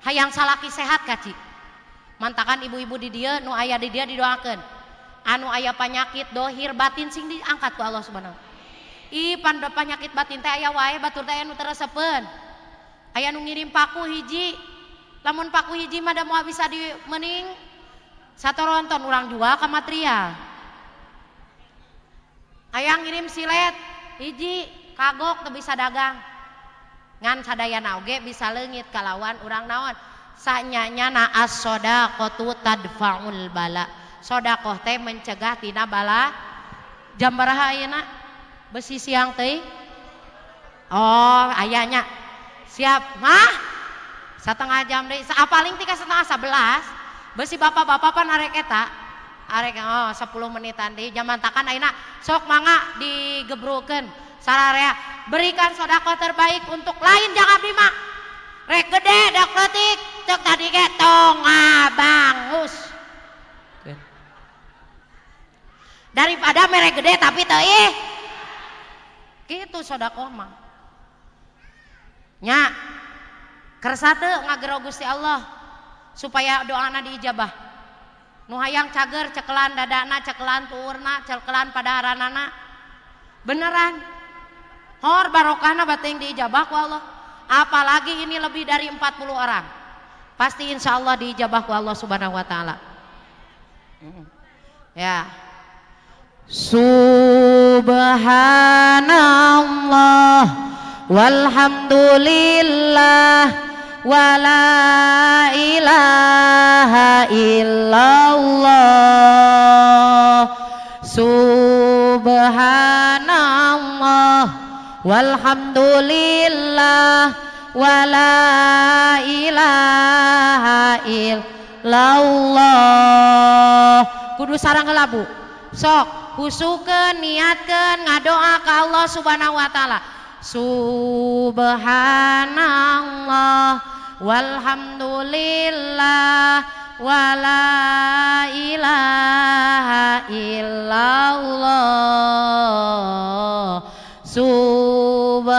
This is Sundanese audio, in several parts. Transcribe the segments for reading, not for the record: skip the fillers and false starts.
Hayang salaki sehat kaci. Mantakan ibu-ibu di dieu nu aya di dieu didoakeun. Anu aya panyakit dohir batin sing diangkat ku Allah Subhanahu. Ih pan panyakit batin teh aya wae batur teh anu teresepeun. Aya nu ngirim paku hiji. Lamun paku hiji mah da moal bisa di meuning satoronton urang jual ka material. Aya ngirim silet hiji kagok teu bisa dagang. Ngan sadayana oge bisa leungit kalawan urang naon. Sanyanya as-shadaqatu tadfa'ul bala. Sedekah teh mencegah tina bala. Jam baraha ayeuna? Besi siang teuing. Oh, ayanya. Siap. Mah? Setengah jam deui. Paling tika 10:30. Besi bapak-bapak pan arek eta. Arek oh 10 menitan deui. Jaman takan ayeuna sok mangga digebrukeun. Sararea berikan sedekah terbaik untuk lain jangan abdi mah. Rek gede dak leutik cek tadi ge tong ngabangus. Daripada mere gede tapi teu ih. Kitu sedekah mah. Nya kersa teu ngagero Gusti Allah supaya doana diijabah. Nu hayang cager cekelan dadana, cekelan tuurna, cekelan padaharanana. Beneran. Hor barokahna bating diijabah ku Allah. Apalagi ini lebih dari 40 orang. Pasti insya Allah diijabah ku Allah Subhanahu wa taala. Ya. Subhanallah walhamdulillah wala ilaha illallah. Subhanallah walhamdulillah wala ilaha illallah. Kudu sarang heula Bu. Sok husukeun, niatkeun ngadoa ka Allah Subhanahu wa taala. Subhanallah walhamdulillah wala ilaha illallah. Subhanallah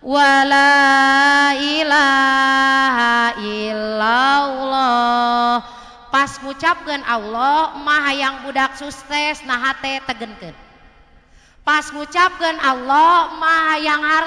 wala ilaha illallah. Pas ngucapkeun Allah mah hayang budak sukses nah hate tegenkeun. Pas ngucapkeun Allah mah hayang harta